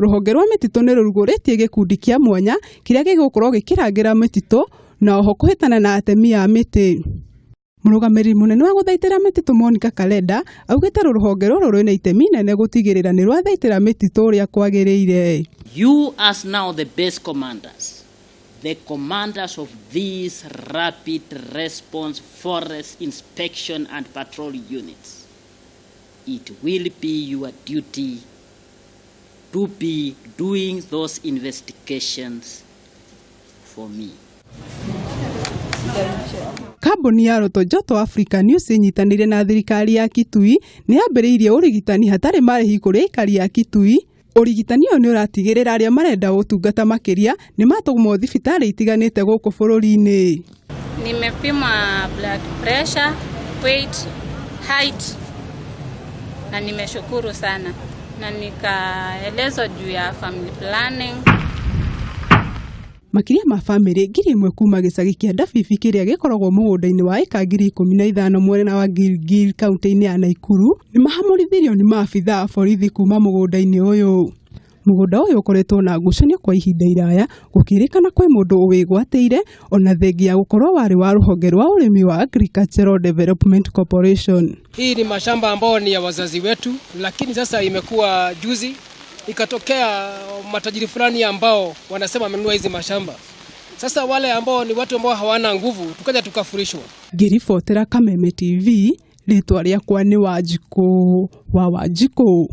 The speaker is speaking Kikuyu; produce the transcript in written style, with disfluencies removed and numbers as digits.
Rũhonge rwa mĩtitũ nĩ rũrugũrĩtie gĩkundi kĩa mwanya kĩrĩa gĩgũkorwo gĩkĩrangĩra mĩtitũ na oho kũhĩtana na atemi a mĩtĩ. Mũrũgamĩrĩri mũnene wa gũthaitĩra mĩtitũ Monica Kalenda augĩte rũhonge rũrũ rwĩna itemi inene gũtigĩrĩra nĩ rwathaitĩra mĩtitũ ũrĩa kwagĩrĩire. You as now the base commanders, the commanders of these rapid response forest inspection and patrol units, it will be your duty to be doing those investigations for me. Kambuni ya Roto Joto Africa News ĩnyitanĩire na thirikari ya Kitui nĩ yambĩrĩirie ũrigitani hatarĩ marĩhi kũrĩ aikari a Kitui. Ũrigitani ũyũ nĩ ũratigĩrĩra arĩa marenda ũtungata makĩria nĩ matũmwo thibitarĩ itiganĩte gũkũ bũrũri-inĩ. Nimepimwa blood pressure, weight, height na nimeshukuru sana na nikaelezwa juu ya family planning. Makĩria ma bamĩrĩ 1000 kuma gĩcagi kĩa Ndabibi kĩrĩa gĩkoragwo mũgũnda-inĩ wa ĩka 15,000 mwena wa Gilgil kaunti-inĩ ya Nakuru nĩ mahamũrithirio nĩ maabithaa a borithi kuma mũgũnda-inĩ ũyũ. Mũgũnda ũyũ ũkoretwo na ngucanio kwa ihinda iraya gũkĩrĩkana kwĩ mũndũ ũwĩgwatĩire ona thengia ya gũkorwo warĩ wa rũhonge rwa ũrĩmi wa Agricultural Development Corporation. Hii ni mashamba ambayo ni ya wazazi wetu, lakini sasa imekuwa juzi ikatokea matajiri fulani ambao wanasema wamenunua hizi mashamba. Sasa wale ambao ni watu ambao hawana nguvu, tukaja tukafurishwa. Ngĩribotera Kameme TV, rĩtwa rĩakwa nĩ Wanjikũ wa Wanjikũ.